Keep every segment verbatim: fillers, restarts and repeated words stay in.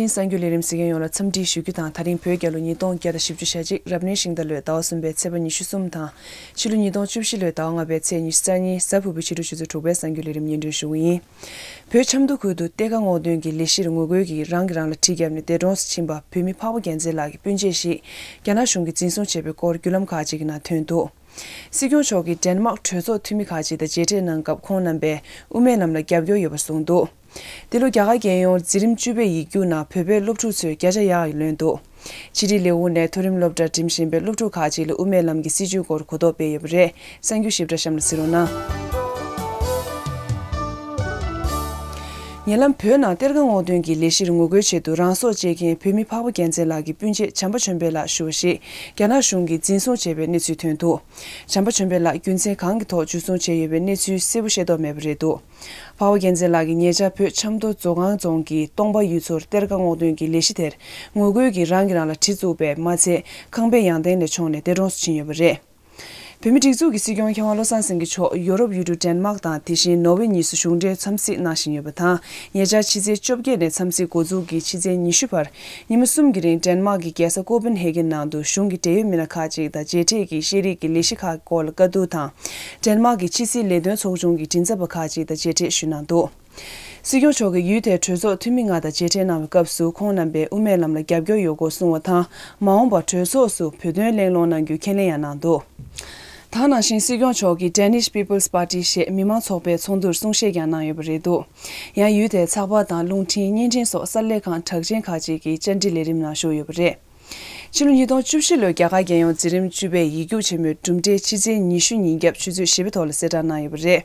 གསར་འགྱུར་ལས་རིམ་གཟིགས་མཁན་ཡོངས་ལ་འཚམས་འདྲི་ཞུ་རྒྱུ་དང་། ད་རིང་བོད་རྒྱལ་ལོ་ཉིས་སྟོང་བརྒྱ་དང་བཞི་བཅུ་ཞེ་གཅིག་རབ་གནས་ཤིང་རྟ་ལོའི་ཟླ་བ་གསུམ་པའི་ཚེས་པ་ཉི་ཤུ་གསུམ་དང་། ཕྱི་ལོ་ཉིས་སྟོང་བཅུ་བཞི་ལོའི་ཟླ་བ་ལྔ་པའི་ཚེས་ཉི་ཤུ་རྩ་གཉིས་གཟའ་ཕུར་བུའི་ཕྱི་དྲོ་ཆུ་ཚོད་དྲུག་པའི་གསར་འགྱུར་ལས་རིམ་སྙན་སྒྲོན་ཞུ་གི་ཡིན། བོད་ཆབ་མདོ་ཁུལ་དུ་གཏེར་ཁ་སྔོག་འདོན་གྱི་ལས་གཞིར་ངོ་རྒོལ་གྱིས་རང་གིས་རང་ལ་གྲི་བརྒྱབ་ནས་འདས་གྲོངས་སུ་ཕྱིན་པ་བོད་མི་འཕགས་པ་རྒྱལ་མཚན་ལགས་ཀྱི་སྤུན་མཆེད་ཞིག་རྒྱ་ནག་གཞུང་གིས་འཛིན་བཟུང་བྱས་པའི་སྐོར་བརྒྱུད་ལམ་ཁག་ཅིག་གི་ནང་ཐོན་འདུག། སྲིད་སྐྱོང་མཆོག་གིས་ཌེན་མཱག་གྲོས་ཚོགས་འཐུས་མི་ཁག་ཅིག་དང་མཇལ་འཕྲད་གནང་སྐབས་ཁོང་རྣམ་པས་དབུ་མའི་ལམ་ལ་རྒྱབ་སྐྱོར་ཡོད་པར་གསུངས་འདུག། འདི་ལོ་རྒྱ་གར་རྒྱལ་ཡོངས་འཛིན་རིམ་བཅུ་པའི་ཡིག་རྒྱུགས་ནང་བོད་པའི་སློབ་ཕྲུག་ཚོས་བརྒྱ་ཆ་ཡག་ལོན་འདུག། ཕྱི་དྲིལ་ལས་ཁུངས་ནས་མཐོ་རིམ་སློབ་གྲྭ་འགྲིམ་བཞིན་པའི་སློབ་ཕྲུག་ཁག་ཅིག་ལ་དབུ་མའི་ལམ་གྱི་སྲིད་བྱུས་སྐོར་གོ་རྟོགས་སྤེལ་ཡོད་པ་རེད། གསར་འགྱུར་ཞིབ་ཕྲ་གཤམ་ལ་གཟིགས་རོགས་གནང་། ཉེ་ལམ་བོད་ནང་གཏེར་ཁ་སྔོག་འདོན་གྱི་ལས་གཞིར་ངོ་རྒོལ་ཆེད་དུ་རང་སྲོག་བཅད་མཁན་བོད་མི་འཕགས་པ་རྒྱལ་མཚན་ལགས་ཀྱི་སྤུན་མཆེད་བྱམས་པ་ཆོས་འཕེལ་ལགས་ཞུ་བ་ཞིག་རྒྱ་ནག་གཞུང་གིས་འཛིན་བཟུང་བྱས་པའི་གནས་ཚུལ་ཐོན་འདུག། བྱམས་པ་ཆོས་འཕེལ་ལགས་རྒྱུ་མཚན་གང་གི་ཐོག་འཇུ་བཟུང་བྱས་ཡོད་པའི་གནས་ཚུལ་གསལ་པོ་ཤེས་རྟོགས་མེད་པ་རེད་འདུག། འཕགས་པ་རྒྱལ་མཚན་ལགས་ཀྱིས་ཉེ་ཆར་བོད་ཆབ་མདོ་མཛོ་སྒང་རྫོང་གི་སྟོང་པ་ཡུལ་ཚོར་གཏེར་ཁ་སྔོག་འདོན་གྱི་ལས་གཞི་དེར་ངོ་རྒོལ་གྱིས་རང་གིས་རང་ལ་གྲི་བཙུགས་པས་མ་ཚད་ཁང་པའི་ཡང་སྟེང་ནས་མཆོངས་ནས་འདས་གྲོངས་སུ་ཕྱིན་ཡོད་པ་རེད། བོད་མིའི་སྒྲིག་འཛུགས་ཀྱི་སྲིད་སྐྱོང་མཁས་དབང་བློ་བཟང་སེང་གེ་མཆོག་ཡོ་རོབ་ཡུལ་གྲུ་ཌེན་མཱག་དང་དེ་བཞིན་ནོར་ཝེ་གཉིས་སུ་གཞུང་འབྲེལ་འཚམས་གཟིགས་གནང་བཞིན་ཡོད་པ་དང་། ཉེ་ཆར་ཕྱི་ཚེས་བཅོ་བརྒྱད་ནས་འཚམས་གཟིགས་འགོ་འཛུགས་ཀྱིས་ཕྱི་ཚེས་ཉི་ཤུ་བར་ཉི་མ་གསུམ་གྱི་རིང་ཌེན་མཱག་གི་རྒྱལ་ས་ཀོ་པན་ཧེ་གྷན་ནང་དུ་གཞུང་གི་འབྲེལ་ཡོད་མི་སྣ་ཁག་ཅིག་དང་མཇལ་འཕྲད་ཀྱིས་ཤེས་རིག་གི་ལས་གཞི་ཁག་སྐོར་ལ་བཀའ་བསྡུར་དང་། ཌེན་མཱག་གི་ཕྱི་སྲིད་ལས་དོན་ཚོགས་ཆུང་གི་མགྲིན་ཚབ་པ་ཁག་ཅིག་དང་མཇལ་འཕྲད་ཞུས་གནང་འདུག། སྲིད་སྐྱོང་མཆོག་གིས་ཡུལ་དེའི་གྲོས་ཚོགས་འཐུས་མི་ལྔ་དང་མཇལ་འཕྲད་གནང་བའི་སྐབས་སུ་ཁོང་རྣམ་པས་དབུ་མའི་ལམ་ལ་རྒྱབ་སྐྱོར་ཡོད་སྐོར་གསུངས་པ་དང་། མ་འོངས་པར་གྲོས་ཚོགས་སུ་བོད་དོན་གླེང་སློང་གནང་རྒྱུའི་ཁས་ལེན་ཡང་གནང་འདུག། ད་ག་ནང་བཞིན་སྲིད་སྐྱོང་མཆོག་གིས་Danish People's Party ཞེས་མི་མང་ཚོགས་པའི་ཚོགས་འདུར་གསུང་བཤད་ཀྱང་གནང་ཡོད་པ་རེད་འདུག། ཡང་ཡུལ་དེའི་ཚགས་པར་དང་རླུང་འཕྲིན། བརྙན་འཕྲིན་སོགས་གསར་ལས་ཁང་གྲགས་ཅན་ཁག་ཅིག་གིས་བཅར་འདྲི་ལས་རིམ་ནང་ཞུགས་ཡོད་པ་རེད། ཕྱི་ལོ་ཉིས་སྟོང་བཅུ་བཞི་ལོའི་རྒྱ་གར་རྒྱལ་ཡོངས་འཛིན་རིམ་བཅུ་པའི་ཡིག་རྒྱུགས་ཆེན་མོའི་གྲུབ་འབྲས་ཕྱི་ཚེས་ཉི་ཤུ་ཉིན་རྒྱབ་ཆུ་ཚོད་བཞི་པའི་ཐོག་ལ་གསལ་བསྒྲགས་གནང་ཡོད་པ་རེད།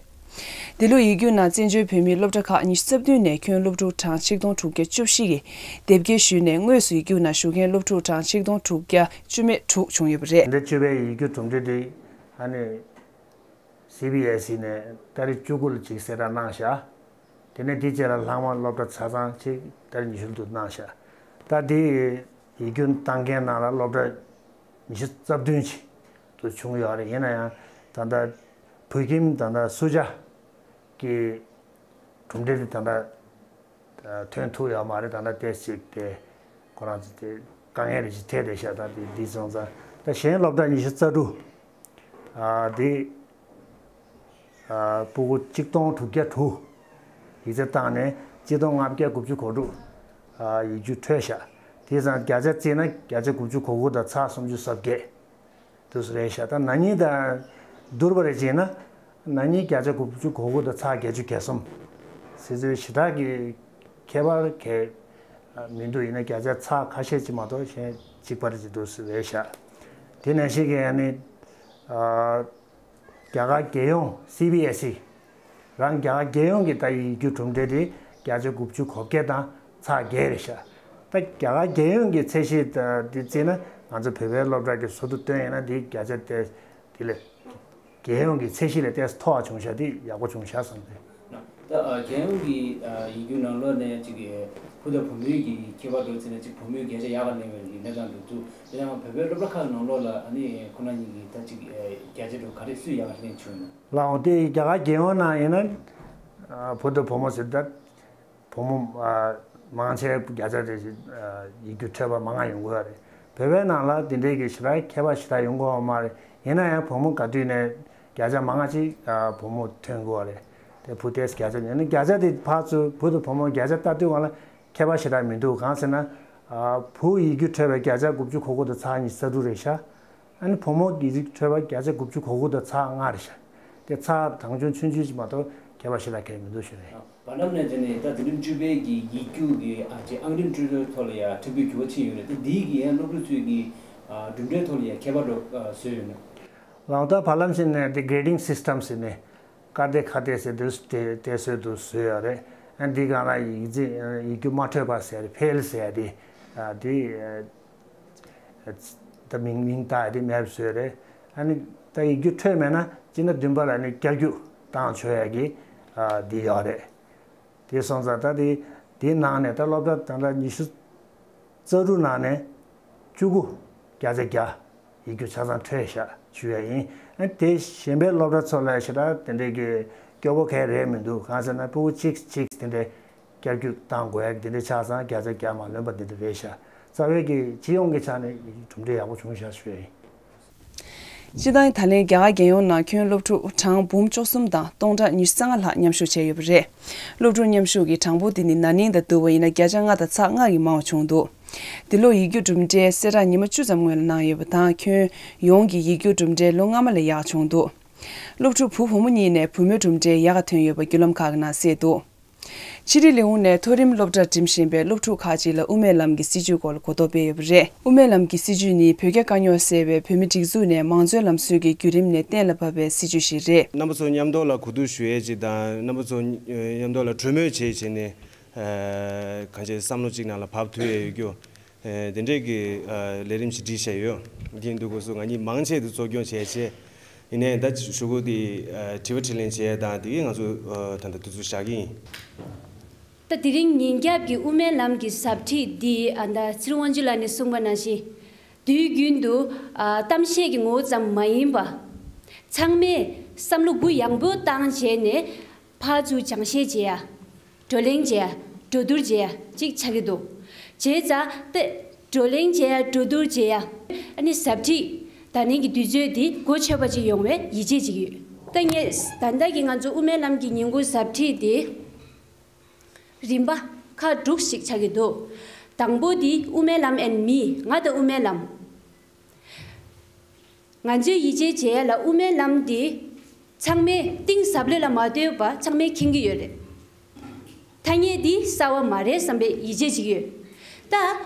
འདི་ལོའི་ཡིག་རྒྱུགས་ནང་བཙན་བྱོལ་བོད་མིའི་སློབ་གྲྭ་ཁག་ཉི་ཤུ་རྩ་བདུན་ནས་ཁྱོན་སློབ་ཕྲུག་གྲངས་ཆིག་སྟོང་དྲུག་བརྒྱ་བཅུ་བཞི་ཡིས་དེབ་སྐྱེལ་ཞུས་ནས། དངོས་སུ་ཡིག་རྒྱུགས་ནང་ཞུགས་མཁན་སློབ་ཕྲུག་གྲངས་ཆིག་སྟོང་དྲུག་བརྒྱ་བཅུ་མེད་དྲུག་བྱུང་ཡོད་པ་རེད། འདི་བཅུ་པའི་ཡིག་རྒྱུགས་གྲུབ་འབྲས་དེ་ཨ་ནི་སི་བི་ཨེས་ཨི་ནས་ཏ་རིག་བཅུ་དགུ་ལ་གཅིག་གསལ་བསྒྲགས་གནང་བཞག། དེ་ནས་དེའི་རྗེས་ལ་ལྷག་མ་སློབ་གྲྭ་ཆ་ཚང་གཅིག་ཏ་རིག་ཉི་ཤུ་ལ་དུ་གནང་བཞག། ད་དེ་ཡིག་རྒྱུགས་བཏང་མཁན་ནང་ལ་སློབ་གྲྭ་ཉི་ཤུ་རྩ་བདུན་ཅིག་ཏུ་བྱུང་ཡོད་རེད། ཡིན་ན་ཡང་ད་ལྟ་བོད་ཁྱིམ་ད་ལྟ་སུ་ཇཱ་གི་གྲུབ་འབྲས་དེ་ད་ལྟ་ཐོན་ཐུབ་ཡོད་མ་རེད། ད་ལྟ་ཏོག་ཙམ་དེ་ཁོ་རང་ཚོ་དེ་དཀའ་ངལ་རེ་ཞིག་འཕྲད་བསྡད་ཤག། ད་དེ་འདི་སོང་ཙང་ད་གཞན་སློབ་གྲྭ་ཉི་ཤུ་རྩ་དྲུག་ཨ་དེ་ཨ་སྤུ་གུ་གཅིག་སྟོང་དྲུག་བརྒྱ་དྲུག་ཡིག་ཚད་བཏང་ནས་གཅིག་སྟོང་ལྔ་བརྒྱ་དགུ་བཅུ་གོ་དྲུག་ཨ་ཡིག་རྒྱུགས་འཕྲོད་ཤག། དེ་ཙང་བརྒྱ་ཆ་བརྩིས་ན་བརྒྱ་ཆ་དགུ་བཅུ་གོ་དགུ་དང་ཚེག་སུམ་ཅུ་སོ་བརྒྱད། དུས་སུ་རེད་ཤག། ད་ན་ནིང་དང་བསྡུར་བ་རེ་བྱས་ན་ན་ནིང་བརྒྱ་ཆ་དགུ་བཅུ་གོ་དགུ་དང་ཚེག་བརྒྱད་ཅུ་གྱ་གསུམ། སྲིད་ཇུས་ཞེ་དྲག་གི་ཁྱད་པར་གས་མི་འདུག། ཡིན་ན་བརྒྱ་ཆ་ཚེག་ཁ་ཤས་ཅིག་མ་གཏོགས་གཞན་གཅིག་པ་རེ་ཅིག་འདུག་སེ་རེད་ཤག། དེ་ནང་བཞིན་གྱི་ཨ་ནི་ཨ་རྒྱ་གར་རྒྱལ་ཡོངས་སི་བི་ཨེས་ཨི་རང་རྒྱ་གར་རྒྱལ་ཡོངས་ཀྱི་ད་ཡིག་རྒྱུགས་གྲུབ་འབྲས་དེ་བརྒྱ་ཆ་དགུ་བཅུ་གོ་བརྒྱད་དང་ཚེག་བརྒྱད་རེད་ཤག། ད་རྒྱ་གར་རྒྱལ་ཡོངས་ཀྱི་ཚད་གཞི་ད་དེ་བརྩིས་ན་ང་ཚོ་བོད་པའི་སློབ་གྲྭ་གི་ཟུར་དུ་བཏོན་ཡིན་ན་དེ་བརྒྱ་ཆ་དེ་དེ་ལས་རྒྱལ་ཡོངས་ཀྱི་ཚད་གཞི་ལས་ཏོག་ཙམ་མཐོ་བ་བྱུང་ཤག། དེ་ཡག་པོ་བྱུང་ཤག་བསམ་སྟེ། ད་ཨ་རྒྱལ་ཡོངས་ཀྱི་ཨ་ཡིག་རྒྱུགས་ནང་ལོགས་ནས་ཅིག་གི་བུ་དང་བུ་མོའི་གི་ཁྱད་པར་འགྲོ་ཚེ་ནས་ཅིག་བུ་མོའི་བརྒྱ་ཆ་ཡག་ག་གནས་པའི་གི་གནས་སྟངས་འདུག་འདུག། དེ་ཡང་བོད་པའི་སློབ་གྲྭ་ཁག་ནང་ལོགས་ལ་ཨ་ནི་ཁོ་ན་ཉིད་ཀྱི་ད་ཅིག་ཨ་བརྒྱ་ཆ་འགྲོ་ག་རེ་སུས་ཡག་ག་གནས་བྱུང་ཡོད་ན། ལགས་འོང་། དེ་རྒྱ་གར་རྒྱལ་ཡོངས་ནང་ཡིན་ན་ཨ་བུ་དང་བུ་མོ་ཟེར་ད། བུ་མོ་ཨ་མང་ཆེ་བརྒྱ་ཆ་དེ་ཨ་ཡིག་རྒྱུགས་འཕྲོད་པ་མང་ང་ཡོང་གི་ཡོད་རེད། བོད་པའི་ནང་ལ་དེ་འདྲའི་གི་ཞེ་དྲག་ཁྱད་པར་ཞེ་དྲག་ཡོང་གི་ཡོད་མ་རེད། ཡིན་ན་ཡང་བུ་མོ་ག་དུས་ནས་བརྒྱ་ཆ་མང་ང་ཅིག་ཨ་བུ་མོ་ཐོན་གི་ཡོད་རེད། དེ་བུ་དེས་བརྒྱ་ཆ་ཉོས་ན་བརྒྱ་ཆ་དེ་ཕར་ཚུར་བུ་དང་བུ་མོ་བརྒྱ་ཆ་ལྟ་དུས་སྒང་ལ་ཁྱད་པར་ཞེ་དྲག་མི་འདུག། གང་ཟེར་ན་ཨ་བུ་ཡིག་རྒྱུགས་འཕྲོད་པའི་བརྒྱ་ཆ་དགུ་བཅུ་གོ་དགུ་དང་ཚེག་ཉི་ཤུ་རྩ་དྲུག་རེད་ཤག། ཨ་ནི་བུ་མོ་གི་ཡིག་རྒྱུགས་འཕྲོད་པ་བརྒྱ་ཆ་དགུ་བཅུ་གོ་དགུ་དང་ཚེག་ལྔ་རེད་ཤག། དེ་ཚེག་གྲངས་ཆུང་ཆུང་ཞིག་མ་གཏོགས་ཁྱད་པར་ཞེ་དྲག་གང་ཡང་མི་འདུག་ཞུ་རེད། བར་ལམ་ནས་བྱས་ནས་ད་འཛིན་རིམ་བཅུ་པའི་གི་ཡིག་རྒྱུགས་ཀྱི་ཨ་ཅེ་ཨང་རིམ་སྤྲོད་ཚུལ་ཐོག་ལ་ཡང་ཕྲན་བུ་འགྱུར་བ་ཕྱིན་ཡོད་རེད། དེ་འདིའི་གི་ཡང་སློབ་ཕྲུག་ཚོའི་གི་ཨ་གྲུབ་འབྲས་ཐོག་ལ་ཡང་ཁྱད་པར་འགྲོ་ཨ་བཟོས་ཡོད་ན། ལགས་འོང་། ད་བར་ལམ་ཞིག་ནས་དེ་grading system ཟེར་ནས་ཀ་དེ་ཁ་དེ་ཟེར་དུས་དེ་དེ་བཟོས་འདུག་བཟོས་ཡོད་རེད། ཨ་འདི་སྒང་ལ་ཡིག་རྒྱུགས་ཡིག་རྒྱུགས་མ་འཕྲོད་པ་ཟེར་ཕེལ་ཟེར་དེ་ཨ་དེ་ཨ། ད་མིང་མིང་བཏགས་དེ་མེད་པ་བཟོས་རེད། ཨ་ནི་ད་ཡིག་རྒྱུགས་འཕྲོད་མེད་ན་སྤྱི་ཟླ་བདུན་པ་ལ་ནི་བསྐྱར་རྒྱུགས་བཏང་ཆོག་ཡ་གི་ཨ་འདི་ཡོད་རེད། དེ་སོང་ཙང་ད་དེ་དེའི་ནང་ནས་ད་སློབ་གྲྭ་ད་ལྟ་ཉི་ཤུ་རྩ་དྲུག་ནང་ནས་བཅུ་དགུ་བརྒྱ་ཆ་བརྒྱ་ཡིག་རྒྱུགས་ཆ་ཚང་འཕྲོད་ཤག་ཞུ་ཡ་ཡིན། ཨ་དེ་གཞན་པའི་སློབ་གྲྭ་ཚོ་ལ་ཞེ་དྲག་དེ་འདྲའི་གི་སྐྱོ་པོ་གང་རེད་མི་འདུག། གང་ཟེར་ན་ཕྲུ་གུ་གཅིག་གཅིག་དེ་འདྲའི། བསྐྱར་བསྒྱུར་བཏང་དགོས་ཡ་དེ་འདྲ་ཆགས་ཙང་བརྒྱ་ཆ་བརྒྱ་མ་ལོན་པ་འདི་འདྲ་རེད་ཤག་རྩ་བའི་གི་སྤྱི་ཡོངས་ཀྱི་ཆ་ནས་གྲུབ་འབྲས་ཡག་པོ་བྱུང་ཤག་ཞུ་ཡ་ཡིན། སྤྱི་བཏང་ད་ལན་རྒྱ་གར་རྒྱལ་ཡོངས་ནང་ཁྱོན་སློབ་ཕྲུག་གྲངས་འབུམ་བཅུ་གསུམ་དང་སྟོང་ཕྲག་ཉི་ཤུ་རྩ་ལྔ་ལྷག་མཉམ་ཞུགས་བྱས་ཡོད་པ་རེད། སློབ་ཕྲུག་མཉམ་ཞུགས་ཀྱི་གྲངས་འབོར་འདི་ནི་ན་ནིང་དང་བསྡུར་བ་ཡིན་ན་བརྒྱ་ཆ་ལྔ་དང་ཚེག་ལྔ་གི་མང་བ་བྱུང་འདུག་འདི་ལོ་ཡིག་རྒྱུགས་གྲུབ་འབྲས་གསལ་བསྒྲགས་ཉི་མ་བཅུ་ཙམ་སྔོན་ལ་གནང་ཡོད་པ་དང་ཁྱོན་ཡོངས་ཀྱི་ཡིག་རྒྱུགས་གྲུབ་འབྲས་ལོ་སྔ་མ་ལས་ཡག་བྱུང་འདུག་སློབ་ཕྲུག་བུ་བུ་མོ་གཉིས་ནས་བུ་མོའི་གྲུབ་འབྲས་ཡག་ག་ཐོན་ཡོད་པ་བརྒྱུད་ལམ་ཁག་གིས་ནང་གསལ་འདུག་ཕྱི་དྲིལ་ལས་ཁུངས་ནས་མཐོ་རིམ་སློབ་གྲྭར་འགྲིམ་བཞིན་པའི་སློབ་ཕྲུག་ཁག་ཅིག་ལ་དབུ་མའི་ལམ་གྱི་སྲིད་བྱུས་སྐོར་ལ་གོ་རྟོགས་སྤེལ་ཡོད་པ་རེད། དབུ་མའི་ལམ་གྱི་སྲིད་བྱུས་ནི་བོད་རྒྱ་དཀའ་རྙོག་སེལ་བའི་བོད་མི་སྒྲིག་འཛུགས་ནས་མང་གཙོའི་ལམ་སྲོལ་གྱི་བརྒྱུད་རིམ་ནས་གཏན་ལ་ཕབ་པའི་སྲིད་བྱུས་ཤིག་རེད། རྣམ་པ་ཚོ་མཉམ་དུ་ལ་གོ་བསྡུར་ཞུ་ཡས་ཅིག་དང་རྣམ་པ་ཚོ་མཉམ་དུ་ལ་གྲོས་མོལ་བྱེད་བྱས་ནས་གང་ཅི་བསམ་བློ་གཅིག་ནང་ལ་བབས་ཐུབ་ཡས་ཡོད་རྒྱུ། དེ་འདྲས་ཀྱི་ལས་རིམ་ཞིག་སྒྲིག་བཞག་ཡོད། དེ་འདུག་དགོས་སུ་ང་གཉིས་མང་ཆེ་དུ་གཙོ་སྐྱོང་བྱས་བྱས། ཡིན་ནའི་ད་ཞུ་སྒོ་དེ་དྲི་བ་དྲིས་ལན་བྱས་དང་དེ་གས་ང་ཚོ་ད་ལྟ་དུས་ཚོད་བཞག་གི་ཡིན། ད་དེ་རིང་ཉིན་རྒྱབ་ཀྱི་དབུ་མའི་ལམ་གྱི་ཟབ་ཁྲིད་འདི་ཨ་ད་ཚེ་རིང་དབང་ཕྱུག་ལགས་ནས་གསུངས་པ་ནང་བཞིན་དུས་རྒྱུན་དུ་ཨ་གཏམ་བཤད་ཀྱི་ངོ་བོ་ཙམ་མ་ཡིན་པ། ཚང་མས་བསམ་བློ་གུ་ཡངས་པོ་བཏང་བྱས་ནས་ཕར་ཚུར་སྦྱང་བཤད་བྱེད་ཡ། བགྲོ་གླེང་བྱེད་ཡ། གྲོས་བསྡུར་བྱེད་ཡ་གཅིག་ཆགས་ཀྱི་འདུག་བྱས་ཙང་དེ་བགྲོ་གླེང་བྱེད་ཡ་གྲོས་བསྡུར་བྱེད་ཡ། ཨ་ནི་ཟབ་ཁྲིད་ད་ནིང་གི་དུས་ཚོད་འདི་གོ་ཆོད་པ་ཅིག་ཡོང་བའི་ཡིད་ཆེས་ཅིག་ཡོད། ད་ངས་ད་ལྟ་གི་ང་ཚོ་དབུ་མའི་ལམ་གྱི་ཉིན་གུང་ཟབ་ཁྲིད་འདི་རིམ་པ་ཁག་དྲུག་ཞིག་ཆགས་ཀྱི་འདུག་དང་པོ་འདི་དབུ་མའི་ལམ་and me ང་དང་དབུ་མའི་ལམ། ང་ཚོས་ཡིད་ཆེས་བྱེད་ཡ་ལ་དབུ་མའི་ལམ་འདི་ཚང་མས་གཏིང་ཟབ་ལོས་ལ་མ་ལྟོས་པ་ཚང་མས་མཁྱེན་གྱི་ཡོད་རེད། ཐ་སྙད་འདི་གསར་བ་མ་རེད་བསམ་པའི་ཡིད་ཆེས་བྱེད་ཀྱི་ཡོད། ད་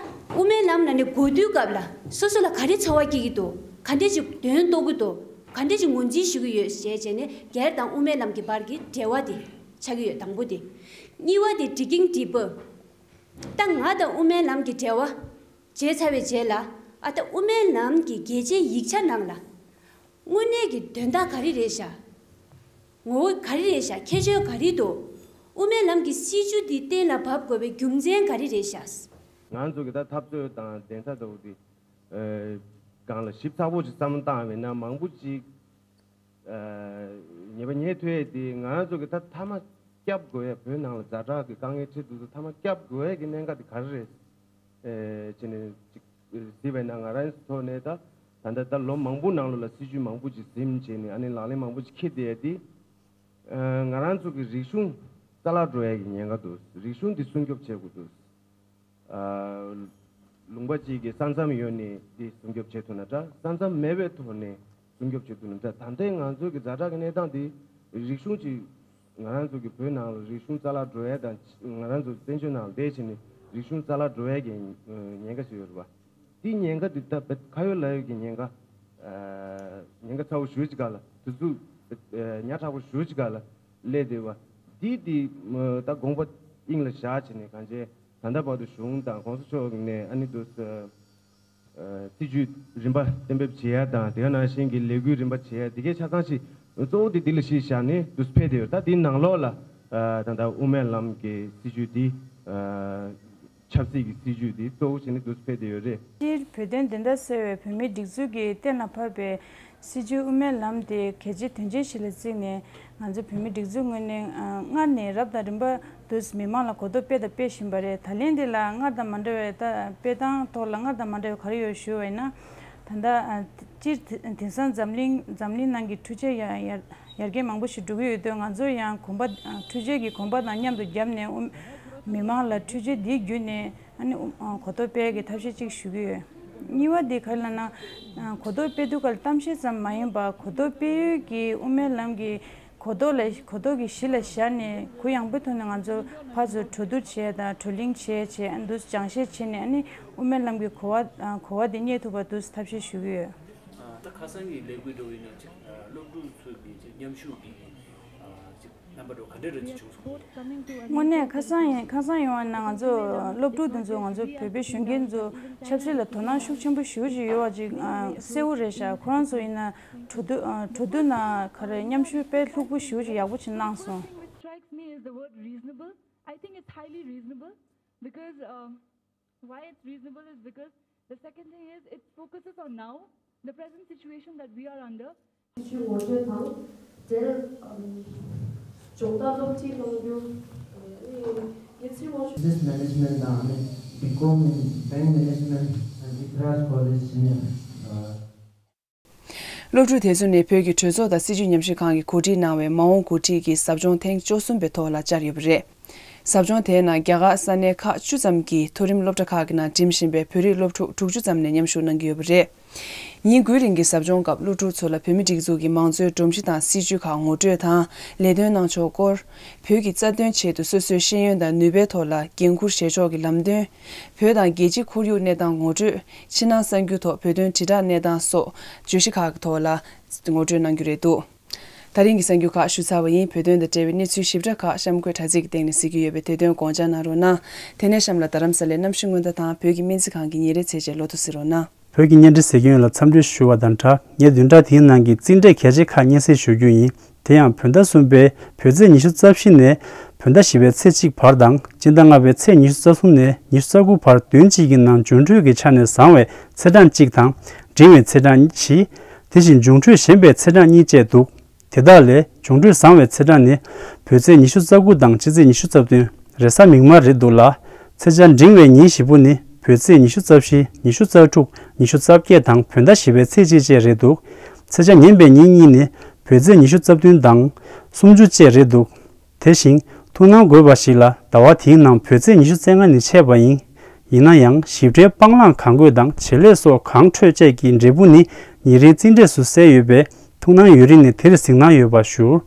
དབུ་མའི་ལམ་ལ་ནི་གོ་དུས་སྐབས་ལ་སོ་སོ་ལ་ག་རེ་ཚོར་བ་སྐྱེ་གི་འདུག་ག་འདྲས་ཅིག་དོན་རྟོགས་ཀྱི་འདུག་ག་འདྲས་ཅིག་ངོས་འཛིན་ཞུ་གི་ཡོད་ཞེས་བྱས་ནས་སྒེར་དང་དབུ་མའི་ལམ་གྱི་བར་གྱི་འབྲེལ་བ་དེ་ཆགས་ཀྱི་ཡོད། དང་པོ་དེ། གཉིས་པ་དེ་འགྲིག་གིན་འགྲིག་པ། ད་ང་དང་དབུ་མའི་ལམ་གྱི་འབྲེལ་བ་བྱས་ཚར་བའི་རྗེས་ལ་ཨ་ད་དབུ་མའི་ལམ་གྱི་གལ་ཆེའི་ཡིག་ཆ་ནང་ལ་དངོས་གནས་ཀྱི་དོན་དག་ག་རེ་རེད་ཤག་ངོ་བོ་ག་རེ་རེད་ཤག་ཁྱད་ཆོས་ག་རེ་འདུག་དབུ་མའི་ལམ་གྱི་སྲིད་བྱུས་འདི་གཏན་ལ་ཕབ་དགོས་པའི་རྒྱུ་མཚན་ག་རེ་རེད་ཤག་ང་ཚོ་གི་ད་འཐབ་རྩོད་དང་གདན་ས་འདྲ་བོ་འདི་སྒང་ལ་ཞིབ་ཚགས་པོ་ཞིག་བསམ་བློ་བཏང་བས་ན་མང་པོ་ཅིག་ཉེས་པ་ཉེས་ཐུབ་ཡས་དེ་ང་རང་ཚོ་གི་ད་མཐའ་མ་སྐྱབས་དགོས་ཡས་བོད་ནང་ལ་ཛ་དྲག་གི་དཀའ་ངལ་འཕྲད་འདུག་ཚོ་མཐའ་མ་སྐྱབས་དགོས་ཡས་ཀྱི་གནད་འགག་དེ་ག་རེ་རེད། ཅེས་ནས་ཅིག་གཟིགས་པས་ན་ང་རང་ཚོ་ནས་ད་ད་ལྟ་ད་ལོ་མང་པོ་ནང་ལོགས་ལ་སྲིད་བྱུས་མང་པོ་ཅིག་ཟིན་བྱས་ནས་ཨ་ནི་ལག་ལེན་མང་པོ་ཅིག་འཁྱེར་བསྡད་ཡས་དེ་ང་རང་ཚོ་གི་རིག་གཞུང་རྩ་བརླག་འགྲོ་ཡས་ཀྱི་ཉེན་ཁ་འདུག་རིག་གཞུང་འདི་སྲུང་སྐྱོབ་བྱེད་དགོས་འདུག་ལུང་པ་གཅིག་གི་ས་མཚམས་ཡོད་ནས་དེ་སྲུང་སྐྱོབ་བྱེད་ཐུབ་ན་འདྲ། ས་མཚམས་མེད་པའི་ཐོག་ནས་སྲུང་སྐྱོབ་བྱེད་ཐུབ་ན་འདྲ། ད་ལྟའི་ང་ཚོ་གི་ཛ་དྲག་གི་གནས་སྟངས་དེ་རིག་གཞུང་གཅིག་ང་རང་ཚོ་གི་བོད་ནང་ལ་རིག་གཞུང་རྩ་བརླག་འགྲོ་ཡས་དང་ང་རང་ཚོ་བཙན་བྱོལ་ནང་ལ་བསྡད་བྱས་ནས་རིག་གཞུང་རྩ་བརླག་འགྲོ་ཡས་ཀྱི་ཉེན་ཁ་ཞིག་ཡོད་རེད་པ། དེ་ཉེན་ཁ་དེ་ད་བེད་ཁ་ཡོད་ལག་ཡོད་ཀྱི་ཉེན་ཁ་ཉེན་ཁ་ཚ་བོ་ཞེ་པོ་ཅིག་ག་ལ་དུས་ཚོད་ཉག་ཕྲ་བོ་ཞེ་པོ་ཅིག་ག་ལ་སླེབས་བསྡད་པ། དེ་དེ་ད་དགོངས་པ་དབྱིངས་ལ་བཞག་བྱས་ནས་གང་བྱས། ད་ལྟ་བར་དུ་གཞུང་དང་གོང་ས་མཆོག་ནས་ཨ་ནི་དུ་སྲིད་ཇུས་རིམ་པ་གཏན་འབེབས་བྱེད་ཡ་དང་དེ་ག་ནང་བཞིན་གྱི་ལས་འགུལ་རིམ་པ་བྱེད་ཡ་དེ་གའི་ཆ་ཚང་ཞིག་གཙོ་བོ་དེ་འདི་ལ་གཞི་བཞག་ནས་དུ་ཕེབས་བསྡད་ཡོད། ད་དེའི་ནང་ལོགས་ལ་ད་ལྟ་དབུ་མའི་ལམ་གྱི་སྲིད་ཇུས་འདི་ཆབ་སྲིད་ཀྱི་སྲིད་ཇུས་འདི་གཙོ་བོ་བྱས་ནས་དུ་ཕེབས་བསྡད་ཡོད་རེད། སྤྱིར་བོད་དོན་བདེན་མཐའ་གསལ་བའི་བོད་མིའི་སྒྲིག་འཛུགས་ཀྱིས་གཏན་ལ་ཕབ་པའི་སྲིད་བྱུས་དབུ་མའི་ལམ་དེ་གལ་ཆེའི་དོན་ཆེན་ཞིག་ལ་བརྩིས་ནས་ང་ཚོ་བོད་མིའི་སྒྲིག་འཛུགས་ངོས་ནས་སྔར་ནས་རབ་དང་རིམ་པ་དུས་མི་མང་ལ་གོ་རྟོགས་སྤེལ་དང་སྤེལ་བཞིན་པ་རེད། ད་ལན་འདི་ལ་སྔར་དང་མ་འདྲ་བའི་ད་སྤེལ་སྟངས་ཐོག་ལ་སྔར་དང་མ་འདྲ་བའི་ག་རེ་ཡོད་ཞུ་བ་ཡིན་ན། ད་ལྟ་སྤྱིར་དེང་སང་འཛམ་གླིང་འཛམ་གླིང་ནང་གི་འཕྲུལ་ཆས་ཡར་ཡར་ཡར་རྒྱས་མང་པོ་ཞིག་འགྲོ་གི་ཡོད་དུས་ང་ཚོ་ཡང་གོམ་པ་འཕྲུལ་ཆས་ཀྱི་གོམ་པ་དང་མཉམ་དུ་བརྒྱབ་ནས་དབུ་མི་མང་ལ་འཕྲུལ་ཆས་འདི་བརྒྱུད་ནས། ཨ་ནི་ཨ་གོ་རྟོགས་སྤེལ་གྱི་ཐབས་ཤེས་གཅིག་ཞུ་གི་ཡོད། གཉིས་པ་དེ་ག་རེ་ལབ་ན། ཨ་གོ་རྟོགས་སྤེལ་དུས་སྐབས་གཏམ་བཤད་ཙམ་མ་ཡིན་པར་གོ་རྟོགས་སྤེལ་ཡུལ་གྱི་དབུ་མའི་ལམ་གྱི་གོ་རྟོགས་ལ་གོ་རྟོགས་ཀྱི་གཞི་ལ་བཞག་ནས་གུ་ཡངས་པོའི་ཐོག་ནས་ང་ཚོ་ཕར་ཚུར་གྲོས་བསྡུར་བྱས་དང་བགྲོ་གླེང་བྱས་བྱས་ཨ་འདུ་སྦྱང་བཤད་བྱས་ནས་ཨ་ནི་དབུ་མའི་ལམ་གྱི་གོ་བ་ཨ་གོ་བ་དེ་རྙེད་ཐུབ་པར་འདུ་ཐབས་ཤེས་ཞུ་གི་ཡོད། ད་ཁ་སང་གི་ལས་འགུལ་འགྲོ་བའི་ནང་ཅིག་སློབ་ཕྲུག་ཚོས་ཀྱི་ཅིག་མཉམ་ཞུགས་ཀྱི་ཅིག་རྣམ་པ་འགྲོ་ག་འདྲ་རེད་ཅེས་བྱུང་སོང་། དངོས་གནས་ཁ་སང་ཡིན་ཁ་སང་ཡོང་བ་ན་ང་ཚོ་སློབ་ཕྲུག་འདི་ཚོ་ང་ཚོ་བོད་པའི་གཞོན་སྐྱེས་ཚོ་ཆབ་སྲིད་ལ་དོ་སྣང་ཤུགས་ཆེན་པོ་ཞེ་པོ་ཅིག་ཡོད་པ་ཅིག་གསལ་པོ་རེད་ཤག་ཁོ་རང་ཚོ་ཡིན་ན་གྲོས་བསྡུར་གྲོས་བསྡུར་ནང་ག་རེ་མཉམ་ཞུགས་དཔེ་ལྷུག་པོ་ཞེ་པོ་ཅིག་ཡག་པོ་ཅིག་གནང་སོང་། What strikes me is the word reasonable. I think it's highly reasonable because, um, why it's reasonable is because the second thing is it focuses on now, the present situation that we are under. སྲིད་བྱུས་ངོ་སྤྲོད་དང་འབྲེལ། སྦྱོང་བརྡར་སློབ་ཁྲིད་གནང་རྒྱུ། ཨ་ནི་ Business Management དང་ཨ་ནི་B Com in Bank Management and Indiraj College ནས། སློབ་ཕྲུག་དེ་ཚོ་ནི་བོད་ཀྱི་གྲོས་ཚོགས་དང་སྲིད་བྱུས་ཉམས་ཞིབ་ཁང་གིས་གོ་སྒྲིག་གནང་བའི་མ་འོངས་འགོ་ཁྲིད་ཀྱི་ཟབ་སྦྱོང་ཐེངས་བཅུ་གསུམ་པའི་ཐོག་ལ་བཅར་ཡོད་པ་རེད། ཟབ་སྦྱོང་དེའི་ནང་རྒྱ་གར་ས་གནས་ཁག་བཅུ་ཙམ་གྱི་མཐོ་རིམ་སློབ་གྲྭ་ཁག་གི་ནང་འགྲིམ་བཞིན་པའི་བོད་རིགས་སློབ་ཕྲུག་དྲུག་ཅུ་ཙམ་ནས་མཉམ་ཞུགས་གནང་གི་ཡོད་པ་རེད། ཉིན་དགུའི་རིང་གི་ཟབ་སྦྱོང་སྐབས་སློབ་ཕྲུག་ཚོ་ལ་བོད་མིའི་སྒྲིག་འཛུགས་ཀྱི་མང་གཙོའི་སྒྲོམ་གཞི་དང་སྲིད་བྱུས་ཁག་ངོ་སྤྲོད་དང་ལས་དོན་གནང་ཕྱོགས་སྐོར། བོད་ཀྱི་རྩ་དོན་ཆེད་དུ་སོ་སོའི་ཤེས་ཡོན་དང་ནུས་པའི་ཐོག་ལ་འགན་འཁུར་བཞེས་ཕྱོགས་ཀྱི་ལམ་སྟོན། བོད་དང་རྒྱལ་སྤྱིའི་ཁོར་ཡུག་གནས་སྟངས་ངོ་སྤྲོད། ཕྱི་ནང་གསར་འགྱུར་ཐོག་བོད་དོན་དྲིལ་བསྒྲགས་གནས་སྟངས་སོགས་བརྗོད་གཞི་ཁག་གི་ཐོག་ལ་ངོ་སྤྲོད་གནང་རྒྱུ་རེད་འདུག། ད་རིང་གི་གསར་འགྱུར་ཁག་ཞུ་ཚར་བ་ཡིན། བོད་དོན་དང་འབྲེལ་བའི་གནས་ཚུལ་ཞིབ་ཕྲ་ཁག་གཤམ་འཁོད་དྲ་ཚིགས་ཀྱི་སྟེང་ནས་གཟིགས་ཀྱི་ཡོད་པས་དེ་དོན་དགོངས་འཇགས་གནང་རོགས་གནང་། དེ་ནས་གཤམ་ལ་རྡ་རམ་ས་ལའི་གནམ་གཤིས་སྔོན་བརྡ་དང་བོད་ཀྱི་སྨན་རྩིས་ཁང་གི་ཉིན་རེའི་ཚེས་ཆེན་ལོ་ཐོ་གཟིགས་རོགས་གནང་། བོད་ཀྱི་བརྙན་འཕྲིན་གཟིགས་མཁན་ལ་འཚམས་འདྲི་ཞུ་བ་དང་སྦྲགས། ངས་བདུན་ཕྲག་འདིའི་ནང་གི་རྩིས་འབྲས་གལ་ཆེ་ཁག་སྙན་སེང་ཞུ་རྒྱུ་ཡིན། དེ་ཡང་བོད་ཟླ་གསུམ་པའི་བོད་ཚེས་ཉི་ཤུ་རྩ་བཞི་ནས་བོད་ཟླ་བཞི་པའི་ཚེས་གཅིག་བར་དང་། སྤྱི་ཟླ་ལྔ་པའི་ཚེས་ཉི་ཤུ་རྩ་གསུམ་ནས་ཉི་ཤུ་རྩ་དགུ་བར་བདུན་གཅིག་གི་ནང་འབྱུང་འཕྲོད་ཀྱི་ཆ་ནས་བཟང་བའི་ཚེས་གྲངས་གཅིག་དང་། འབྲིང་བའི་ཚེས་གྲངས་བཞི། དེ་བཞིན་འབྱུང་འཕྲོད་ཞན་པའི་ཚེས་གྲངས་གཉིས་བཅས་འདུག། དེ་དག་ལས་འབྱུང་འཕྲོད་བཟང་བའི་ཚེས་གྲངས་ནི་བོད་ཚེས་ཉི་ཤུ་རྩ་དགུ་དང་སྤྱི་ཚེས་ཉི་ཤུ་རྩ་བདུན། རེས་གཟའ་མིག་དམར་རེད་འདུག་ལ། ཚེས་ཆ་འབྲིང་བའི་ཉིན་བཞི་པོ་ནི་བོད་ཚེས་ཉི་ཤུ་རྩ་བཞི། ཉི་ཤུ་རྩ་དྲུག། ཉི་ཤུ་རྩ་བརྒྱད་དང་བོད་ཟླ་བཞི་པའི་ཚེས་གཅིག་བཅས་རེད་འདུག། ཚེས་ཆ་ངན་པའི་ཉིན་གཉིས་ནི་བོད་ཚེས་ཉི་ཤུ་རྩ་བདུན་དང་སུམ་ཅུ་བཅས་རེད་འདུག། དེ་བཞིན་ཐུགས་སྣང་དགོས་པ་ཞིག་ལ། ཟླ་བ་དེའི་ནང་བོད་ཚེས་ཉི་ཤུ་རྩ་ལྔ་ནི་ཆད་པ་ཡིན། ཡིན་ན་ཡང་ཞིབ་ཕྲའི་སྤང་བླང་གང་དགོས་དང་བྱེད་ལས་སོགས་གང་འཕྲོད་བཅས་ཀྱི་འབྲས་བུ་ནི་ཉིན་རེའི་རྩིས་འབྲས་སུ་གསལ་ཡོད་པས། ཐུགས་སྣང་ཡོད་རིགས་ནས་དེར་གཟིགས་སྣང་ཡོད་པ་ཞུ།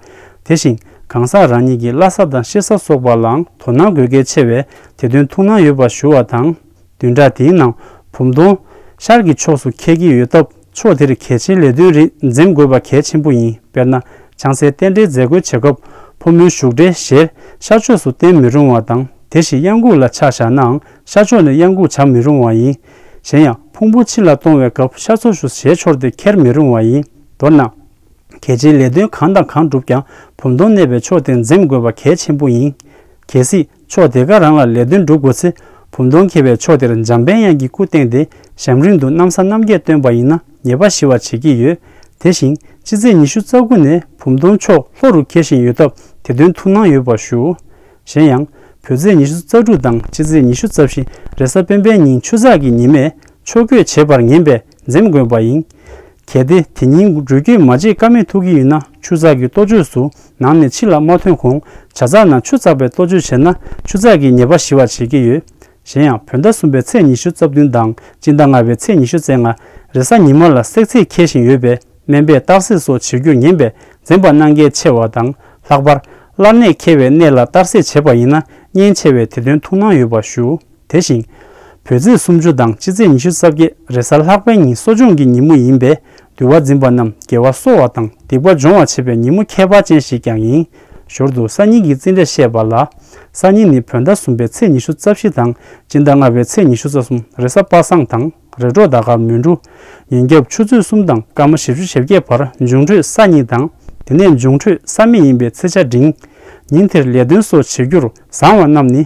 དེ་བཞིན་གང་ཟག་རང་ཉིད་ཀྱི་བླ་གཟའ་དང་གཤེད་གཟའ་སོགས་པ་ལའང་དོ་སྣང་དགོས་གལ་ཆེ་བས། དེ་དོན་ཐུགས་སྣང་ཡོད་པ་ཞུ་བ་དང་། བདུན་ཕྲག་དེའི་ནང་བུམ་སྟོང་ཤར་གྱི་ཕྱོགས་སུ་འཁེལ་གྱི་ཡོད་སྟབས། ཕྱོགས་དེར་གལ་ཆེའི་ལས་དོན་རིགས་འཛེམ་དགོས་པ་གལ་ཆེན་པོ་ཡིན། དཔེར་ན། ཆང་སའི་རྟེན་འབྲེལ་མཛད་སྒོའི་བྱེད་སྐབས་ཕོ་མོའི་བཞུགས་གྲལ་བཞིར་ཤར་ཕྱོགས་སུ་བསྟན་མི་རུང་བ་དང་། དེ་བཞིན་གཡང་འགུགས་ལ་ཆ་བཞག་ནའང་ཤར་ཕྱོགས་ནས་གཡང་འགུགས་བྱ་མི་རུང་བ་ཡིན། གཞན་ཡང་ཕུང་པོ་ཕྱི་ལ་གཏོང་བའི་སྐབས་ཤར་ཕྱོགས་སུ་ཞལ་འཕྱོར་ཏེ་འཁྱེར་མི་རུང་བ་ཡིན། མདོར་ན། གལ་ཆེའི་ལས་དོན་གང་དང་གང་བསྒྲུབ་ཀྱང་བུམ་སྟོང་གནས་པའི་ཕྱོགས་དེ་འཛེམ་དགོས་པ་གལ་ཆེན་པོ་ཡིན། གལ་སྲིད་ཕྱོགས་དེ་ག་རང་ལ་ལས་དོན་སྒྲུབ་དགོས་ཚེ། བུམ་སྟོང་འཁེལ་བའི་ཕྱོགས་དེར་འཇམ་དཔལ་དབྱངས་ཀྱི་སྐུ་བསྟན་ཏེ་ཞབས་རིམ་དུ་གནམ་ས་གནམ་རྒྱས་སྟོན་པ་ཡིན་ན་ཉེས་པ་ཞི་བར་བྱེད་ཀྱི་ཡོད། དེ་བཞིན་སྤྱི་ཚེས་ཉི་ཤུ་རྩ་དགུ་ནས་བུམ་སྟོང་ཕྱོགས་ལྷོ་རུ་འཁེལ་བཞིན་ཡོད་སྟབས། དེ་དོན་ཐུགས་སྣང་ཡོད་པ་ཞུ། གཞན་ཡང་བོད་ཚེས་ཉི་ཤུ་རྩ་དྲུག་དང་སྤྱི་ཚེས་ཉི་ཤུ་རྩ་བཞི་རེས་གཟའ་སྤེན་པའི་ཉིན་ཆུ་ཚགས་ཀྱི་ཉི་མས་ཕྱོགས་བགོས་བྱེད་པར་ངེས་པས་འཛེམ་དགོས་པ་ཡིན། གལ་ཏེ་དེ་ཉིན་འགྲུལ་སྐྱོད་མ་བྱེད་ཀ་མེད་ཐུག་གི་ཡོད་ན་ཆུ་ཚགས་ཀྱི་ལྟོ་བཅོས་སུ་ནང་ནས་ཕྱི་ལ་མ་ཐོན་གོང་ཇ་ཚགས་ནང་ཆུ་བཙགས་པའི་ལྟོ་བཅོས་བྱས་ན་ཆུ་ཚགས་ཀྱི་ཉེས་པ་ཞི་བར་བྱེད་ཀྱི་ཡོད། གཞན་ཡང་བོད་ཟླ་གསུམ་པའི་ཚེས་ཉི་ཤུ་རྩ་བདུན་དང་སྤྱི་ཟླ་ལྔ་པའི་ཚེས་ཉི་ཤུ་རྩ་ལྔ་རེས་གཟའ་ཉི་མ་ལ་བསྲེག་ཚིགས་འཁེལ་བཞིན་ཡོད་པས། སྨན་པས་གཏར་སྲེག་སོགས་བྱེད་རྒྱུར་ངེས་པས་འཛེམ་པ་གནང་གལ་ཆེ་བ་དང་། ལྷག་པར་བླ་གནས་འཁེལ་བའི་གནས་ལ་གཏར་སྲེག་བྱེད་པ་ཡིན་ན་གཉེན་ཆེ་བས་དེ་དོན་ཐུགས་སྣང་ཡོད་པ་ཞུ། དེ་བཞིན། བོད་ཚེས་སུམ་ཅུ་དང་སྤྱི་ཚེས་ཉི་ཤུ་རྩ་བརྒྱད་རེས་གཟའ་ལྷག་པའི་ཉིན་གསོ་སྦྱོང་གི་ཉིན་མོ་ཡིན་པས། འདུལ་བ་འཛིན་པ་རྣམས་དགེ་བ་གསོ་བ་དང་སྡིག་པ་སྦྱོང་བ་བྱེད་པའི་ཉིན་མོ་ཁྱད་པར་ཅན་ཞིག་ཀྱང་ཡིན། ཞོར་དུ་སང་ཉིན་གྱི་རྩིས་འབྲས་བཤད་པ་ལ། སང་ཉིན་ནི་བོད་ཟླ་གསུམ་པའི་ཚེས་ཉི་ཤུ་རྩ་བཞི་དང་སྤྱི་ཟླ་ལྔ་པའི་ཚེས་ཉི་ཤུ་རྩ་གསུམ་རེས་གཟའ་པ་སངས་དང་རེས་གྲོགས་ཟླ་སྐར་མུན་འབྲུ། ཉིན་རྒྱབ་ཆུ་ཚོད་གསུམ་དང་སྐར་མ་བཞི་བཅུ་ཞེ་བརྒྱད་བར་འབྱུང་འཕྲོད་གཟའ་ཉིན་དང་། དེ་ནས་འབྱུང་འཕྲོད་གཟའ་མིག་ཡིན་པའི་ཚེས་ཆ་འབྲིང་། ཉིན་དེར་ལས་དོན་སོགས་བྱེད་རྒྱུར་བཟང་བ་རྣམས་ནི།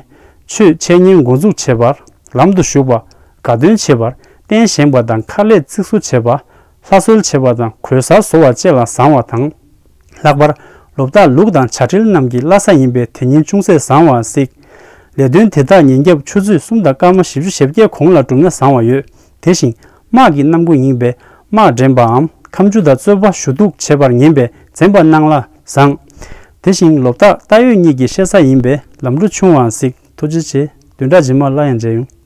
ཆོས་འཆད་ཉན་འགོ་འཛུགས་བྱེད་པ། ལམ་དུ་ཞུགས་པ། དགའ་སྟོན་བྱེད་པ། རྟེན་བཞེངས་པ་དང་ཁ་ལས་ཚིགས་སུ་བྱེད་པ། ལྷ་གསོལ་བྱེད་པ་དང་གོས་གསར་བཟོ་བ་བཅས་ལ་བཟང་བ་དང་། ལྷག་པར་ལོ་རྟགས་ལུག་དང་བྱ་སྤྲེལ་རྣམས་ཀྱི་བླ་གཟའ་ཡིན་པས་དེ་ཉིན་ཅུང་ཟད་བཟང་བར་གཟིགས། ལས་དོན་དེ་དག་ཉིན་རྒྱབ་ཆུ་ཚོད་གསུམ་དང་སྐར་མ་བཞི་བཅུ་ཞེ་བརྒྱད་གོང་ལ་བསྒྲུབས་ན་བཟང་བ་ཡོད། དེ་བཞིན་དམག་གི་གནམ་སྒོ་ཡིན་པས་དམག་འདྲེན་པའམ་ཁ་མཆུ་དང་རྩོད་པ་ཞུ་གཏུག་བྱེད་པར་ངེས་པས་འཛེམ་པ་གནང་ལ་བཟང་། དེ་བཞིན་ལོ་རྟགས་རྟ་ཡོས་གཉིས་ཀྱི་གཤེད་གཟའ་ཡིན་པས་ལམ་འགྲོ་ཆུང་བར་གཟིགས། ཐུགས་རྗེ་ཆེ། བདུན་ཕྲག་རྗེས་མར་སླར་ཡང་མཇལ་ཡོང་།